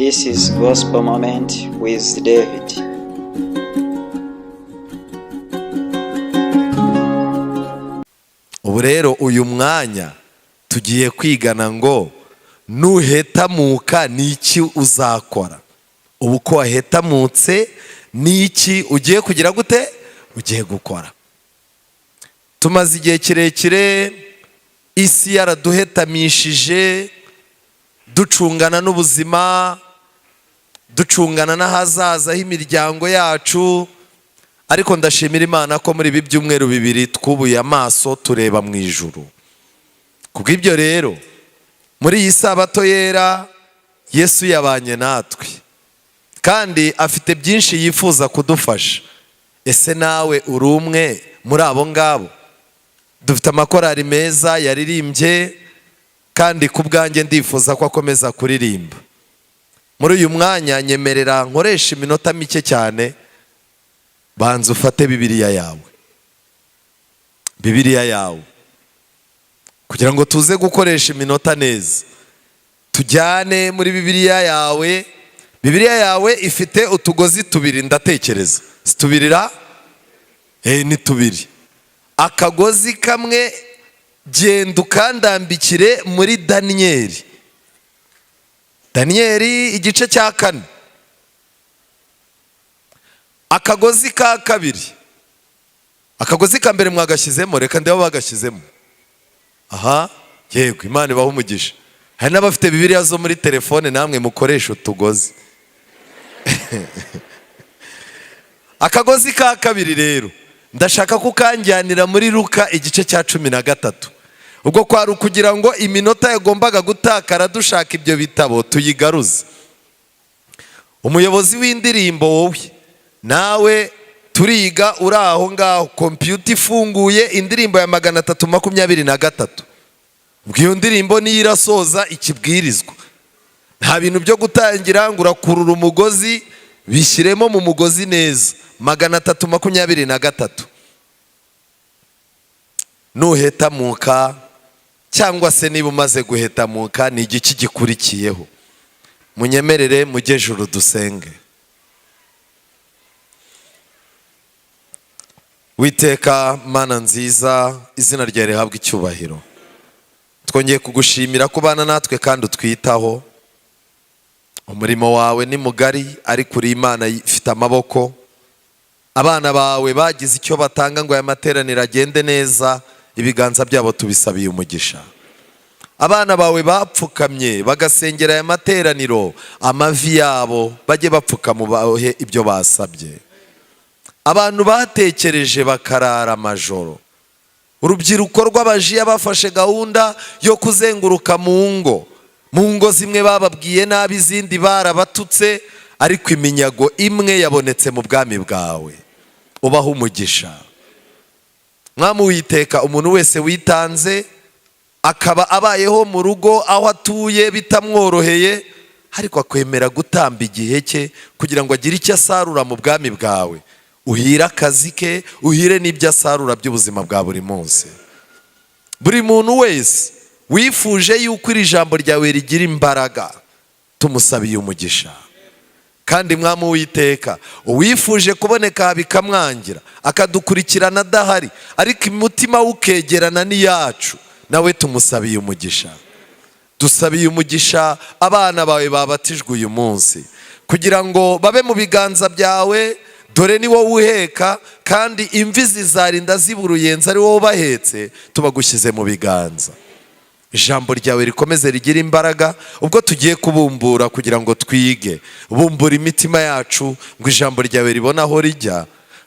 This is Gospel Moment with David. Ubu rero uyu mwanya tugiye kwigana ngo nuhetamuka ni iki uzakora? Ubu ko wahetamutse, ni iki ugiye kugira gute, ugiye gukora? Tumaze igihe kirekire isi yaraduhetamishije, ducungana n'ubuzima, ducungana n'ahazaza h'imiryango yacu. Ariko ndashimira Imana ko muri ibi byumweru 2 twubuye amaso tureba mu ijuru. Kubw'ibyo rero, muri iyi sabato yera, Yesu yabanye natwe kandi afite byinshi yifuza kudufasha. Ese nawe uri umwe muri abo ngabo? Dufite amakorari meza yaririmbye, kandi ku bwanjye ndifuza ko akomeza kuririmba. Muri uyu mwanya nyemerera nkoresha iminota mike cyane. Banza ufate Bibiliya yawe, Bibiliya yawe, kugira ngo tuze gukoresha iminota neza. Tujyane muri Bibiliya yawe. Bibiliya yawe ifite utugozi tubiri, ndatekereza. Si tubirira? Ni tubiri. Akagozi kamwe genda ukandambikire muri Daniyeli, Daniyeli igice cya 4. Akagozi ka kabiri, akagozi ka mbere mwagashyizemo? Reka ndeba bagashyizemo. Aha, yego, Imana ibaha umugisha. Hari n'abafite Bibiliya zo muri telefone, namwe mukoresha utugozi. Akagozi ka kabiri rero ndashaka kukanjyanira muri Luka igice cya 13. Ubwo kwari ukugira ngo iminota yagombaga gutakara dushaka ibyo bitabo tuyigaruze. Umuyobozi w'indirimbo, wowe nawe turiga uri aho ngaho, kompiyuta ifunguye, indirimbo ya 323. Ubwo iyo ndirimbo niyo irasoza ikibwirizwa. Nta bintu byo gutangira ngo urakurura umugozi, bishyiremo mu mugozi neza. 323. Nuhetamuka, cyangwa se niba umaze guhetamuka, ni igiki gikurikiyeho? Munyemerere mujye juru dusenge. Witeka Mana nziza, izina ryawe rihabwa icyubahiro. Twongeye kugushimira ko ubana natwe kandi utwitaho. Umurimo wawe ni mugari, ariko uri Imana ifite amaboko. Abana bawe bagize icyo batanga ngo aya materaniro agende neza, ibiganza byabo tubisabiye umugisha. Abana bawe bapfukamye bagasengera aya materaniro, amavi yabo bajye bapfukama ubahe ibyo basabye. Abantu batekereje bakarara amajoro, urubyiruko rw'abajiya bafashe gahunda yo kuzenguruka mu ngo, mu ngo zimwe bababwiye nabi, izindi barabatutse, ariko iminyago imwe yabonetse mu bwami bwawe, ubaho umugisha. Mwami Uwiteka, umuntu wese witanze akaba abayeho mu rugo aho atuye bitamworoheye, ariko akwemera gutamba igihe cye kugira ngo agire icyo asarura mu bwami bwawe, uhire akazi ke, uhire n'ibyo asarura by'ubuzima bwa buri munsi. Buri muntu wese wifuje yuko iri jambo ryawe rigira imbaraga, tumusabiye umugisha. Kandi Mwami Uwiteka, uwifuje kuboneka bikamwangira, akadukurikirana adahari, ariko umutima we ukegerana n'iyacu, nawe tumusabiye umugisha. Dusabiye umugisha abana bawe babatijwe uyu munsi, kugira ngo babe mu biganza byawe. Dore ni wowe uheka, kandi imvi zizarinda ziba uruyenzi ari wowe ubahetse. Tubagushyize mu biganza. Ijambo ryawe rikomeze rigire imbaraga ubwo tugiye kubumbura kugira ngo twige. Bumbura imitima yacu ngo ijambo ryawe ribone aho rijya,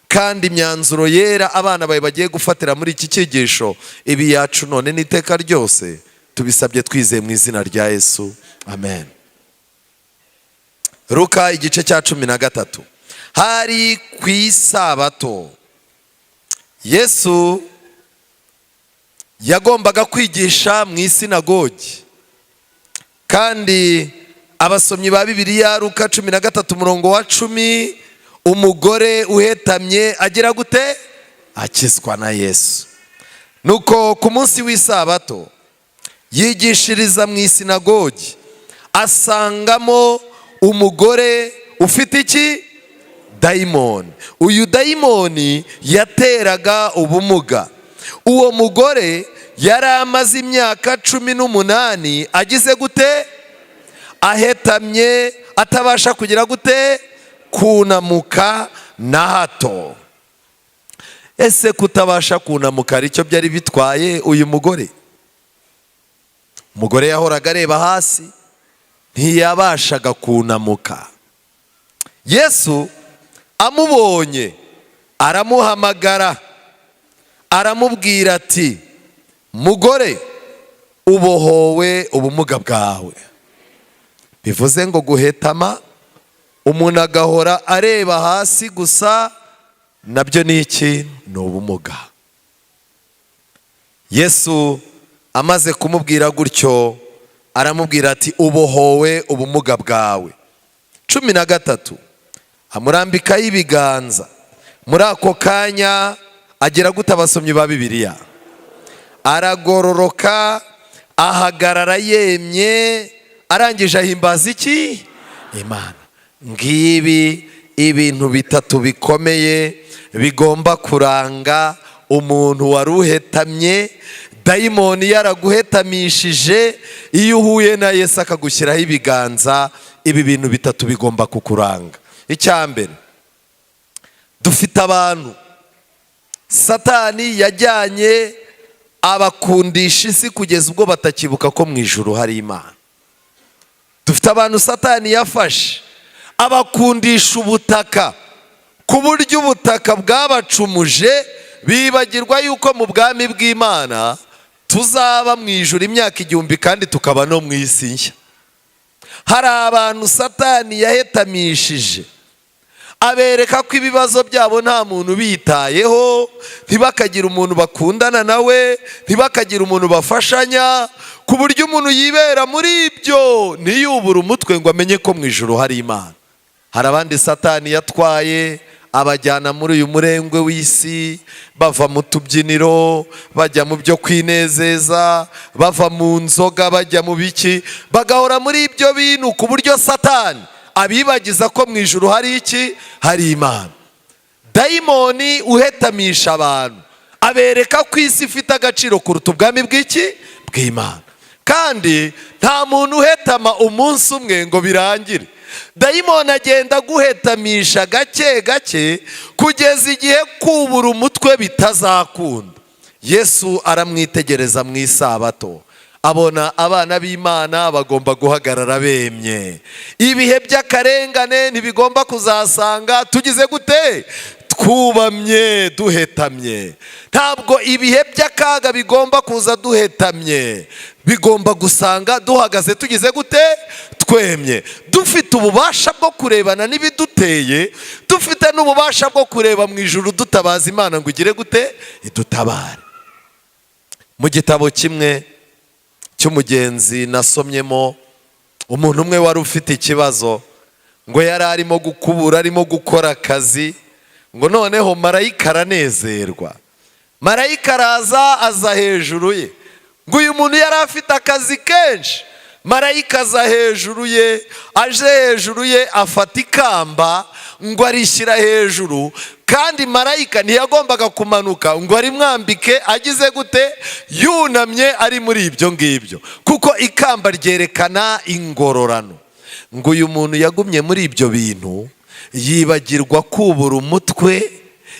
kandi imyanzuro yera abana bawe bagiye gufatira muri iki cyigisho ibi yacu none n'iteka ryose. Tubisabye twizeye mu izina rya Yesu, amen. Luka igice cya 13. Hari ku isabato, Yesu yagombaga kwigisha mu isinagogi. Kandi abasomyi ba Bibiliya, Luka 13 umurongo wa 10, umugore uhetamye agira gute? Akizwa na Yesu. Nuko ku munsi w'isabato yigishiriza mu isinagogi, asangamo Umugore ufite iki? Dayimoni. Uyu dayimoni yateraga ubumuga. Uwo mugore yari amaze imyaka 18 agize gute? Ahetamye, atabasha kugira gute? Kunamuka na hato. Ese kutabasha kunamuka hari icyo byari bitwaye uyu mugore? Umugore yahoraga areba hasi, ntiyabashaga kunamuka. Yesu amubonye aramuhamagara, aramubwira ati: "Mugore, ubohowe ubumuga bwawe." Bivuze ngo guhetama, umuntu agahora areba hasi gusa, nabyo ni iki? Ni ubumuga. Yesu amaze kumubwira gutyo, aramubwira ati: "Ubohowe ubumuga bwawe." 13, amurambikaho ibiganza. Muri ako kanya agira gute, abasomyi ba Bibiliya? Aragororoka, ahagarara yemye, arangije ahimbaza iki? Imana. Ngibi ibintu bitatu bikomeye bigomba kuranga umuntu wari uhetamye. Dayimoni yaraguhetamishije, iyo uhuye na Yesu akagushyiraho ibiganza, ibi bintu bitatu bigomba kukuranga. Icya mbere, dufite abantu Satani yajyanye abakundisha isi kugeza ubwo batakibuka ko mu ijuru hari Imana. Dufite abantu Satani yafashe abakundisha ubutaka, ku buryo ubutaka bwabacumuje, bibagirwa yuko mu bwami bw'Imana tuzaba mu ijuru imyaka 1000 kandi tukaba no mu isi nshya. Hari abantu Satani yahetamishije, abereka ko ibibazo byabo nta muntu ubitayeho, ntibakagire umuntu bakundana nawe, ntibakagire umuntu bafashanya, ku buryo umuntu yibera muri ibyo ntiyubure umutwe ngo amenye ko mu ijuru hari Imana. Hari abandi Satani yatwaye abajyana muri uyu murengwe w'isi, bava mu tubyiniro bajya mu byo kwinezeza, bava mu nzoga bajya mu biki, bagahora muri ibyo bintu, ku buryo Satani abibagiza ko mu ijuru hari iki? Hari Imana. Dayimoni uhetamisha abantu abereka ko isi ifite agaciro kuruta ubwami bw'iki? Bw'Imana. Kandi nta muntu uhetama umunsi umwe ngo birangire. Dayimoni agenda aguhetamisha gake gake kugeza igihe kubura umutwe bitazakunda. Yesu aramwitegereza mu isabato, abona abana b'Imana bagomba guhagarara bemye. Ibihe by'akarengane ntibigomba kuzasanga tugize gute? Twubamye, duhetamye. Ntabwo ibihe by'akaga bigomba kuza duhetamye, bigomba gusanga duhagaze tugize gute? Twemye, dufite ububasha bwo kurebana n'ibiduteye, dufite n'ububasha bwo kureba mu ijuru, dutabaza Imana ngo igire gute? Idutabare. Mu gitabo kimwe cy'umugenzi nasomyemo umuntu umwe wari ufite ikibazo, ngo yari arimo gukubura, arimo gukora akazi, ngo noneho marayika aranezerwa. Marayika araza, aza hejuru ye. Ngo uyu muntu yari afite akazi kenshi. Marayika aza hejuru ye, aje hejuru ye afata ikamba ngo arishyira hejuru, kandi marayika ntiyagombaga kumanuka ngo arimwambike agize gute? Yunamye, ari muri ibyo ngibyo, kuko ikamba ryerekana ingororano. Ngo uyu muntu yagumye muri ibyo bintu, yibagirwa kubura umutwe.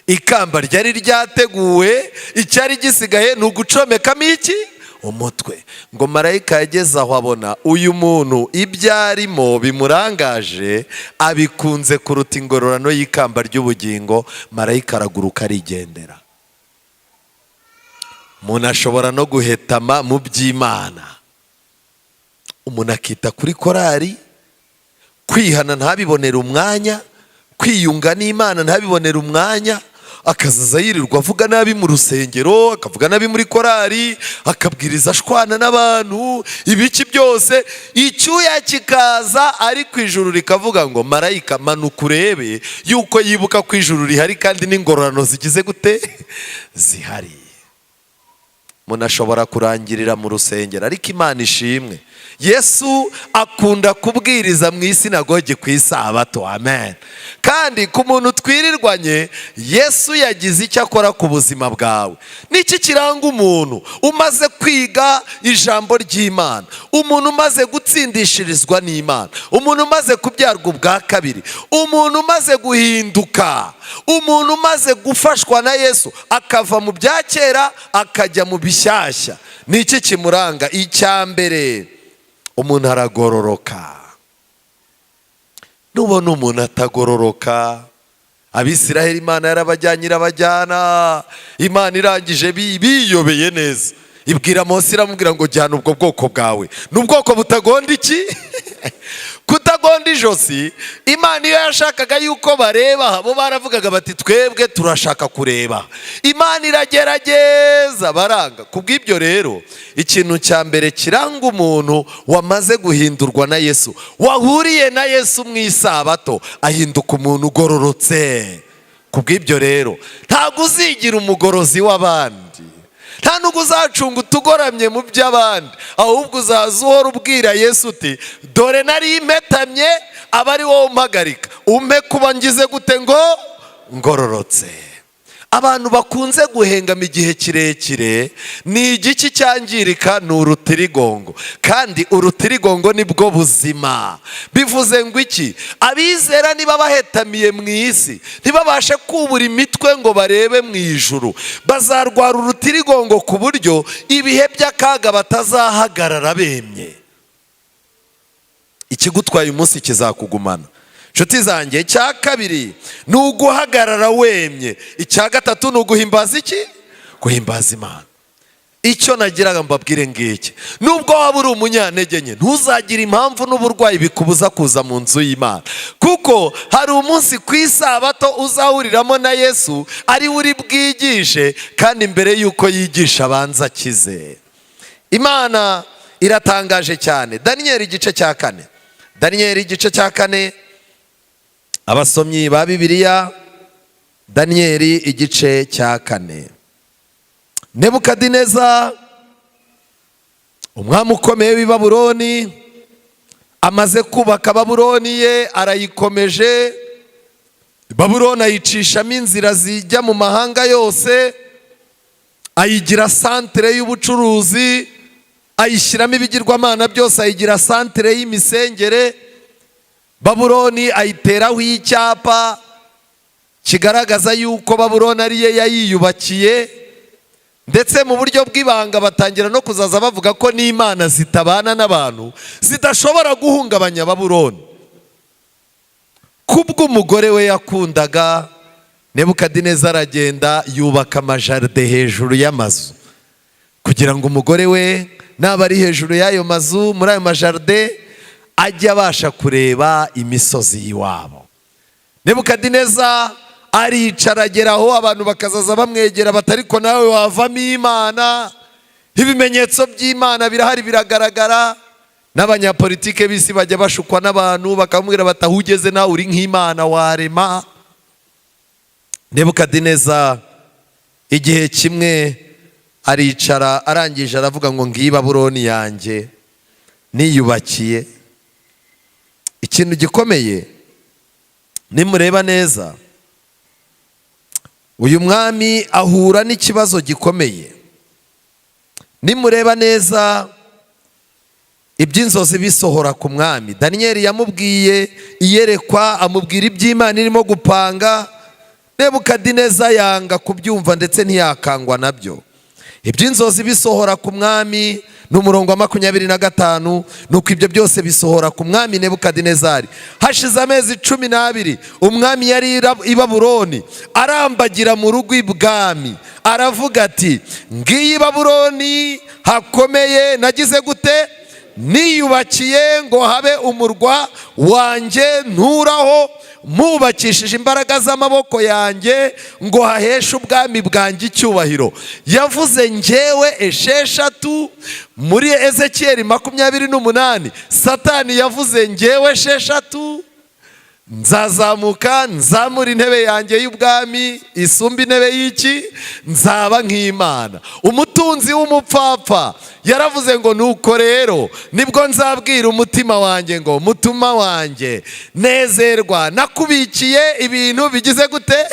Ikamba ryari ryateguwe, icyari gisigaye ni ugucomekamo iki? Umutwe. Ngo marayika yageze aho abona uyu muntu ibyo arimo bimurangaje, abikunze kuruta ingororano y'ikamba ry'ubugingo. Marayika araguruka arigendera. Umuntu ashobora no guhetama mu by'Imana, umuntu akita kuri korari, kwihana ntabibonere umwanya, kwiyunga n'Imana ntabibonere umwanya, akazaza yirirwa avuga nabi mu rusengero, akavuga nabi muri korari, akabwiriza ashwana n'abantu, ibiki byose, icyuya kikaza, ariko ijuru rikavuga ngo: "Marayika, manuka urebe yuko yibuka ko ijuru rihari kandi n'ingororano zigize gute? Zihari." Umuntu ashobora kurangirira mu rusengero, ariko Imana ishimwe, Yesu akunda kubwiriza mu isinagogi ku isabato. Amen. Kandi ku muntu twirirwanye, Yesu yagize icyo akora ku buzima bwawe. Niki kiranga umuntu umaze kwiga ijambo ry'Imana, umuntu umaze gutsindishirizwa n'Imana, umuntu umaze kubyarwa ubwa kabiri, umuntu umaze guhinduka, umuntu umaze gufashwa na Yesu akava mu bya kera akajya mu bishyashya? Ni iki kimuranga? Icya mbere, umuntu aragororoka. Nubona umuntu atagororoka, Abisiraheli Imana yarabajyanye, irabajyana. Imana irangije biyobeye neza, ibwira Mose, iramubwira ngo: "Jyana ubwo bwoko bwawe." Ni ubwoko butagonda iki? Kutagonda ijosi. Imana iyo yashakaga yuko bareba, bo baravugaga bati: "Twebwe turashaka kureba." Imana iragerageza, baranga. Ku bw'ibyo rero, ikintu cya mbere kiranga umuntu wamaze guhindurwa na Yesu, wahuriye na Yesu mu isabato, ahinduka umuntu ugororotse. Ku bw'ibyo rero, ntabwo uzigira umugorozi w'abandi, nta nubwo uzacunga utugoramye mu by'abandi, ahubwo uzaza uhora ubwira Yesu uti: "Dore nari impetamye, aba ari wowe umpagarika, umpe kuba ngize gute ngo ngororotse." Abantu bakunze guhengama igihe kirekire ni igiki cyangirika? Ni urutirigongo, kandi urutirigongo ni bwo buzima. Bivuze ngo iki? Abizera niba bahetamiye mu isi, ntibabashe kubura imitwe ngo barebe mu ijuru, bazarwara urutirigongo ku buryo ibihe by'akaga batazahagarara bemye. Ikigutwaye umunsi kizakugumana, nshuti zanjye. Icya kabiri ni uguhagarara wemye. Icya gatatu ni uguhimbaza iki? Guhimbaza Imana. Icyo nagiraga mbabwire ngiki: nubwo waba uri umunyantege nke, ntuzagire impamvu n'uburwayi bikubuza kuza mu nzu y'Imana, kuko hari umunsi ku isabato uzahuriramo na Yesu, ari we uri bwigishe, kandi mbere y'uko yigisha abanza akize. Imana iratangaje cyane. Daniyeli igice cya 4, Daniyeli igice cya 4, abasomyi ba Bibiliya, Daniyeli igice cya 4. Nebukadineza, umwami ukomeye w'i Babuloni, amaze kubaka Babuloni ye, arayikomeje. Babuloni ayicishamo inzira zijya mu mahanga yose, ayigira santere y'ubucuruzi, ayishyiramo ibigirwamana byose, ayigira santere y'imisengere. Babuloni ayiteraho icyapa kigaragaza yuko Babuloni ari ye yayiyubakiye. Ndetse mu buryo bw'ibanga batangira no kuzaza bavuga ko n'imana zitabana n'abantu zidashobora guhungabanya Babuloni. Kubw'umugore we yakundaga, Nebukadineza aragenda yubaka amajardin hejuru y'amazu, kugira ngo umugore we naba ari hejuru y'ayo mazu, muri ayo majardin, ajye abasha kureba imisozi y'iwabo. Nebukadineza aricara, ageraho abantu bakazaza bamwegera bati: "Ariko nawe wavamo imana, ibimenyetso by'Imana birahari, biragaragara." N'abanyapolitike b'isi bajya bashukwa n'abantu, bakamubwira bati: "Aho ugeze nawe uri nk'imana, warema." Nebukadineza igihe kimwe aricara, arangije aravuga ngo: "Ngiyi Babuloni yanjye niyubakiye." Ikintu gikomeye, nimureba neza, uyu mwami ahura n'ikibazo gikomeye. Nimureba neza, iby'inzozi bisohora ku mwami, Daniyeli yamubwiye iyerekwa, amubwira iby'Imana irimo gupanga. Nebukadineza yanga kubyumva, ndetse ntiyakangwa nabyo. Iby'inzozi bisohora ku mwami ni umurongo wa 25. Nuko ibyo byose bisohora ku mwami Nebukadinezari. Hashize amezi 12, umwami yari i Babuloni, arambagira mu rugo ibwami, aravuga ati: "Ngiyi Babuloni hakomeye nagize gute? Niyubakiye ngo habe umurwa wanjye nturaho, mpubakishije imbaraga z'amaboko yanjye, ngo haheshe ubwami bwanjye icyubahiro." Yavuze ngewe 6 muri Ezekiyeli 28. Satani yavuze ngewe 6. Nzazamuka nzamura intebe yanjye y'ubwami isumba intebe y'iki, nzaba nk'Imana. Umutunzi w'umupfapfa yaravuze ngo: "Nuko rero nibwo nzabwira umutima wanjye ngo: 'Mutima wanjye, nezerwa, nakubikiye ibintu bigize gute?'"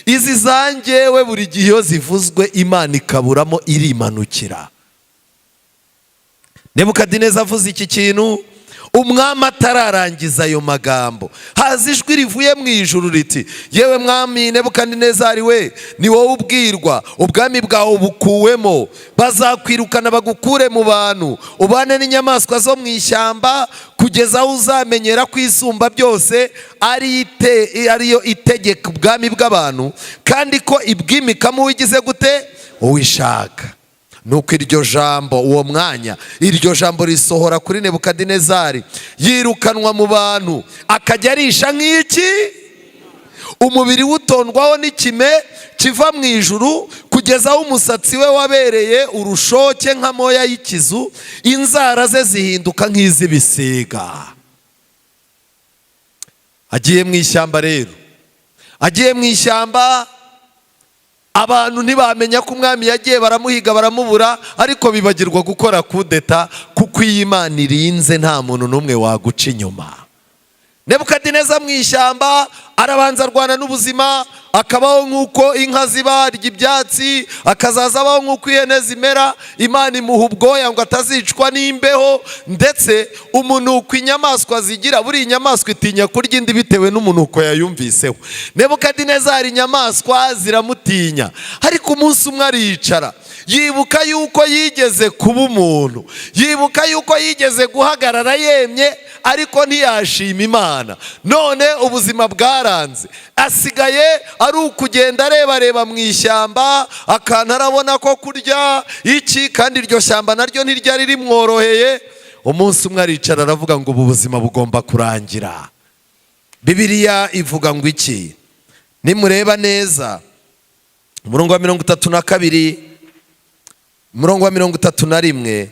Izi zangewe buri gihe iyo zivuzwe, Imana ikaburamo irimanukira. Nebukadineza avuze iki kintu, umwami atararangiza ayo magambo, haza ijwi rivuye mu ijuru riti: "Yewe mwami Nebukadinezari we, ni wowe ubwirwa, ubwami bwawe bukuwemo. Bazakwirukana bagukure mu bantu, ubane n'inyamaswa zo mu ishyamba, kugeza aho uzamenyera ko Isumba byose ariyo itegeka ubwami bw'abantu, kandi ko ibwimikamo uwigize gute? Uwishaka." Nuko iryo jambo, uwo mwanya iryo jambo risohora kuri Nebukadinezari, yirukanwa mu bantu, akajya arisha nk'iki, umubiri wutondwaho n'ikime kiva mu ijuru, kugeza aho umusatsi we wabereye urushoke nk'amoya y'ikizu, inzara ze zihinduka nk'iz'ibisiga. Agiye mu ishyamba rero, agiye mu ishyamba, abantu ntibamenya ko umwami yagiye, baramuhiga baramubura, ariko bibagirwa gukora kudeta, kuko iyo Imana irinze nta muntu n'umwe waguca inyuma. Nebukadineza mu ishyamba arabanza arwana n'ubuzima, akabaho nk'uko inka ziba, arya ibyatsi, akazaza abaho nk'uko ihene zimera. Imana imuha ubwoya ngo atazicwa n'imbeho, ndetse umunuko inyamaswa zigira, buriya inyamaswa itinya kurya indi bitewe n'umunuko yayumviseho. Nebukadineza inyamaswa ziramutinya, ariko umunsi umwe aricara yibuka yuko yigeze kuba umuntu, yibuka yuko yigeze guhagarara yemye, ariko ntiyashima Imana. None ubuzima bwaranze, asigaye ari ukugenda areba reba mu ishyamba, akantu arabona ko kurya iki, kandi iryo shyamba naryo ntiryari rimworoheye. Umunsi umwe aricara aravuga ngo: "Ubu buzima bugomba kurangira." Bibiliya ivuga ngo iki? Nimureba neza umurongo wa 32, umurongo wa 31: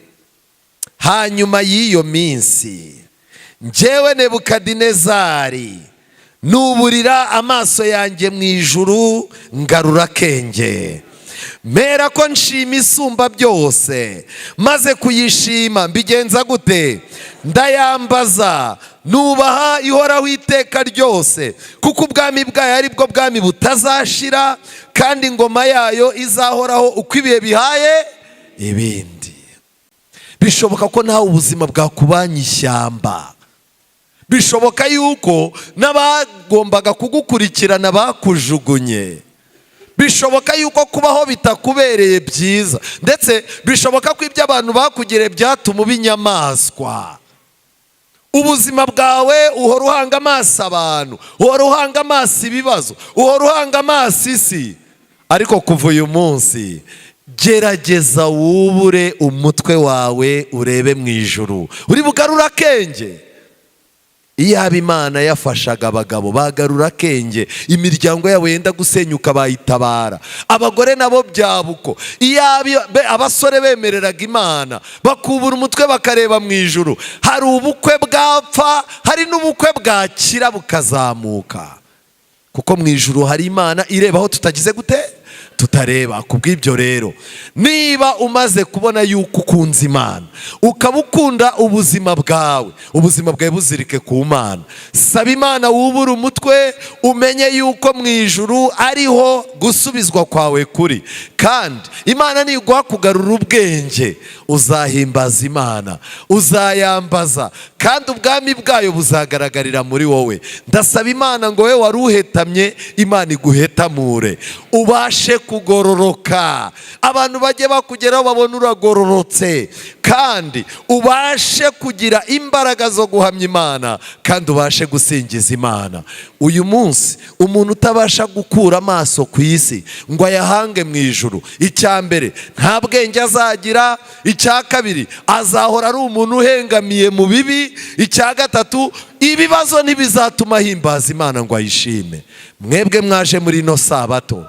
"Hanyuma y'iyo minsi, njyewe Nebukadinezari nuburira amaso yanjye mu ijuru, ngarura akenge, mera ko nshima Isumba byose. Maze kuyishima, mbigenza gute? Ndayambaza, nubaha Ihoraho iteka ryose, kuko ubwami bwayo ari bwo bwami butazashira, kandi ingoma yayo izahoraho uko ibihe bihaye ibindi." Bishoboka ko nawe ubuzima bwakubanye ishyamba, bishoboka yuko n'abagombaga kugukurikirana bakujugunye, bishoboka yuko kubaho bitakubereye byiza, ndetse bishoboka ko ibyo abantu bakugiriye byatuma uba inyamaswa. Ubuzima bwawe uhora uhanga amaso abantu, uhora uhanga amaso ibibazo, uhora uhanga amaso isi, ariko kuva uyu munsi gerageza wubure umutwe wawe urebe mu ijuru, uri bugarure akenge. Iyaba Imana yafashaga abagabo bagarura akenge, imiryango yabo yenda gusenyuka bayitabara, abagore nabo byaba uko. Iyaba abasore bemereraga Imana bakubura umutwe bakareba mu ijuru, hari ubukwe bwapfa, hari n'ubukwe bwakira bukazamuka, kuko mu ijuru hari Imana ireba aho tutagize gute? Tutareba. Ku bw'ibyo rero, niba umaze kubona yuko ukunze Imana, ukaba ukunda ubuzima bwawe, ubuzima bwawe buzirike ku Mana. Saba Imana wubure umutwe, umenye yuko mu ijuru ariho gusubizwa kwawe kuri, kandi Imana niguha kugarura ubwenge, uzahimbaza Imana, uzayambaza, kandi ubwami bwayo buzagaragarira muri wowe. Ndasaba Imana ngo wowe wari uhetamye, Imana iguhetamure, ubashe kugororoka, abantu bajye bakugeraho babona uragororotse, kandi ubashe kugira imbaraga zo guhamya Imana, kandi ubashe gusingiza Imana. Uyu munsi umuntu utabasha gukura amaso ku isi ngo ayahange mu ijuru, icya mbere nta bwenge azagira, icya kabiri azahora ari umuntu uhengamiye mu bibi, icya gatatu ibibazo ntibizatuma ahimbaza Imana ngo ayishime. Mwebwe mwaje muri ino sabato,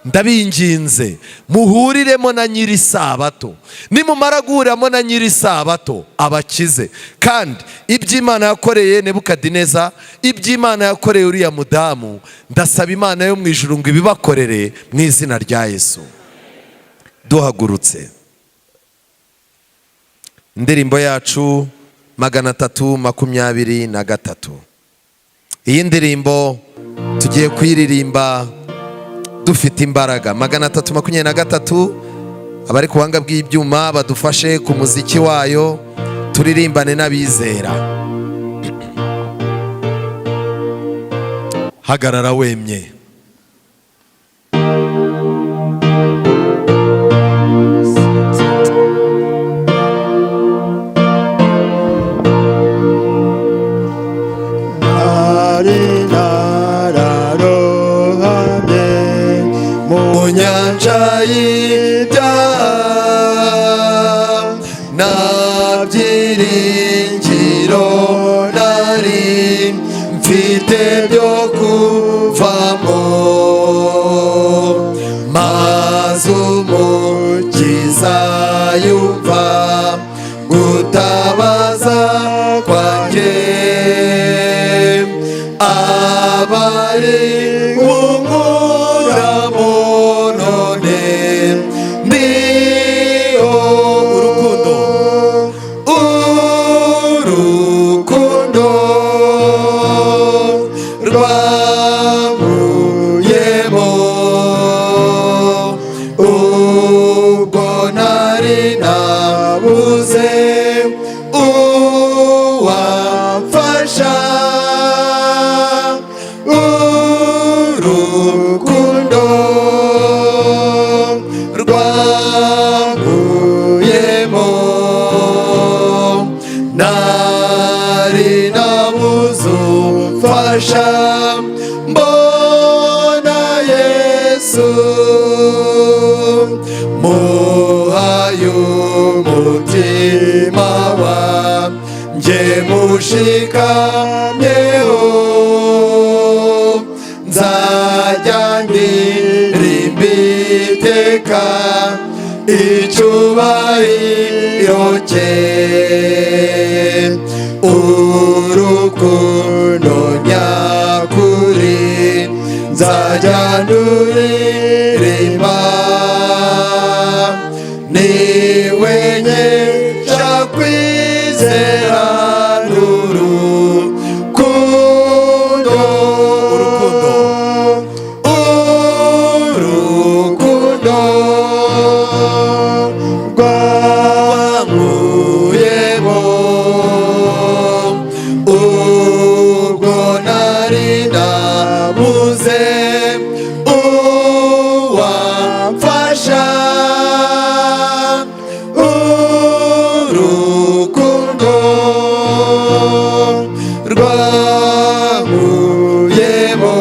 Ndabinginze muhuriremo na nyiri sabato. Nimumara guhuriramo na nyiri sabato, abakize. Kandi iby'Imana yakoreye Nebukadineza, iby'Imana yakoreye uriya mudamu, ndasaba Imana yo mu ijuru ngo ibibakorere mu izina rya Yesu. Duhagurutse, indirimbo yacu 323. Iyi ndirimbo tugiye kuyiririmba dufite imbaraga. 323. Abari ku buhanga bw'ibyuma badufashe ku muziki wayo, turirimbane n'abizera. Hagarara wemye. Nari nararohamye mu Mu nyanja y'ibyaha, nta byiringiro nari mfite byo kuvamo, maze Umukiza yumva gutabaza kwanjye, abari unkuramo none ndiho. Urukundo, urukundo rwankuyemo, ubwo nari nabuze uwamfasha. Urukundo rwankuyemo, nari nabuze umfasha, mbona Yesu, muhaye umutima wanjye mushikamyeho, nzajya ndirimba iteka icyubahiro cye. Urukundo nyakuri nzajya nduririmba, ni wenyesha kwizera n'urukundo. Urukundo, urukundo rwankuyemo, ubwo nari nabuze uwamfasha. Urukundo rwankuyemo,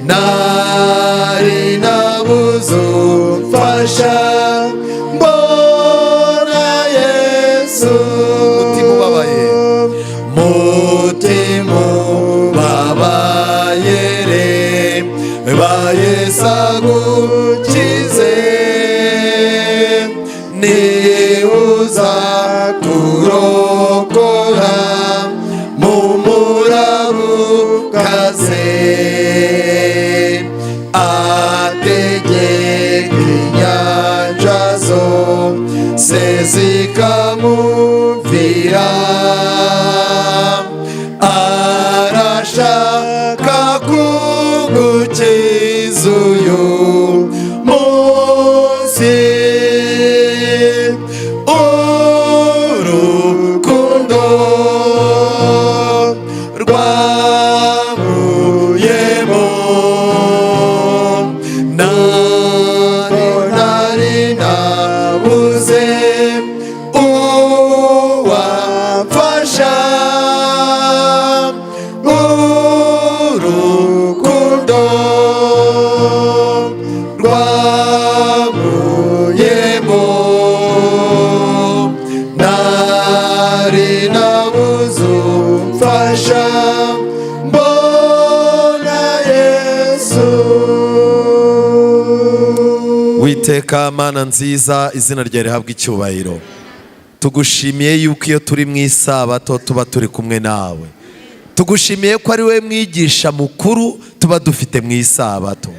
nari nabuze umfasha, mbona Yesu. Mutima ubabaye, mutima ubabaye, reba Yesu agukize, niuza kurokora mu murabukaze, ategeka inyanja zose zikamumvira, arashaka kugukiza uyu munsi. Urukundo rwankuyemo, nari nari nabuze uwamfasha. Urukundo rwankuyemo, nari nabuze umfasha, mbona Yesu. Uwiteka Mana nziza, izina ryawe rihabwa icyubahiro. Tugushimiye yuko iyo turi mu isabato tuba turi kumwe nawe. Tugushimiye ko ari we mwigisha mukuru tuba dufite mu isabato,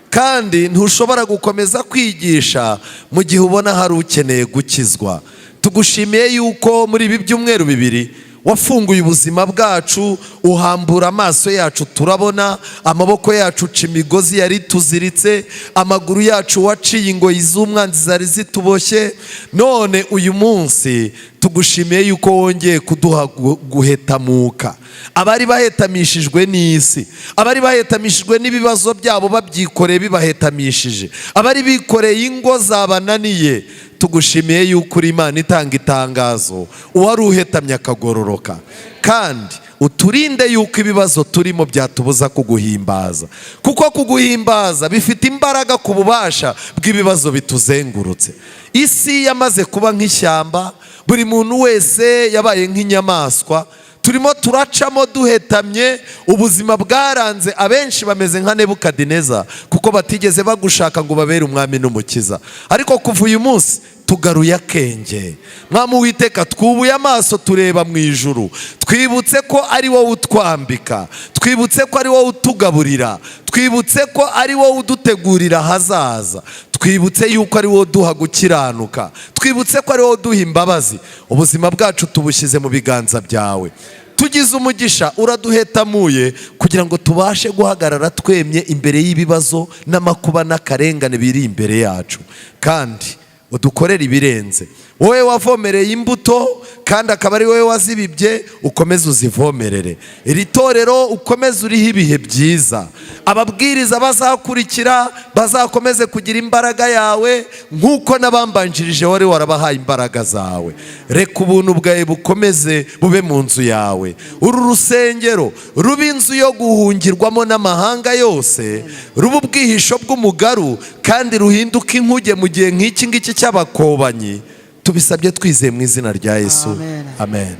kandi ntushobora gukomeza kwigisha mu gihe ubona hari ukeneye gukizwa. Tugushimiye yuko muri ibi byumweru 2 wafunguye ubuzima bwacu, uhambura amaso yacu turabona, amaboko yacu uca imigozi yari tuziritse, amaguru yacu waciye ingoyi z'umwanzi zari zituboshye. None uyu munsi tugushimiye yuko wongeye kuduha guhetamuka. Abari bahetamishijwe n'isi, abari bahetamishijwe n'ibibazo byabo babyikoreye bibahetamishije, abari bikoreye ingo zabananiye, tugushimiye yuko uri Imana itanga itangazo, uwari uhetamye akagororoka. Kandi uturinde yuko ibibazo turimo byatubuza kuguhimbaza, kuko kuguhimbaza bifite imbaraga ku bubasha bw'ibibazo bituzengurutse. Isi yamaze kuba nk'ishyamba, buri muntu wese yabaye nk'inyamaswa. Turimo turacamo duhetamye, ubuzima bwaranze abenshi, bameze nka Nebukadineza kuko batigeze bagushaka ngo babere umwami n'umukiza. Ariko kuva uyu munsi tugaruye akenge, Mwami Uwiteka, twubuye amaso tureba mu ijuru, twibutse ko ari wowe utwambika, twibutse ko ari wowe utugaburira, twibutse ko ari wowe udutegurira ahazaza, twibutse yuko ari wowe uduha gukiranuka, twibutse ko ari wowe uduha imbabazi. Ubuzima bwacu tubushyize mu biganza byawe. Tugize umugisha uraduhetamuye kugira ngo tubashe guhagarara twemye imbere y'ibibazo n'amakuba n'akarengane biri imbere yacu, kandi udukorere ibirenze. Wowe wavomereye imbuto kandi akaba ari wowe wazibibye, ukomeze uzivomerere. Iri torero ukomeze uriho ibihe byiza. Ababwiriza bazakurikira bazakomeze kugira imbaraga yawe nk'uko n'abambanjirije wari warabahaye imbaraga zawe. Reka ubuntu bwawe bukomeze bube mu nzu yawe. Uru rusengero rube inzu yo guhungirwamo n'amahanga yose, rube ubwihisho bw'umugaru, kandi ruhinduke inkuge mu gihe nk'iki ngiki cy'abakobanyi. Tubisabye twizeye mu izina rya Yesu. Amen. Amen.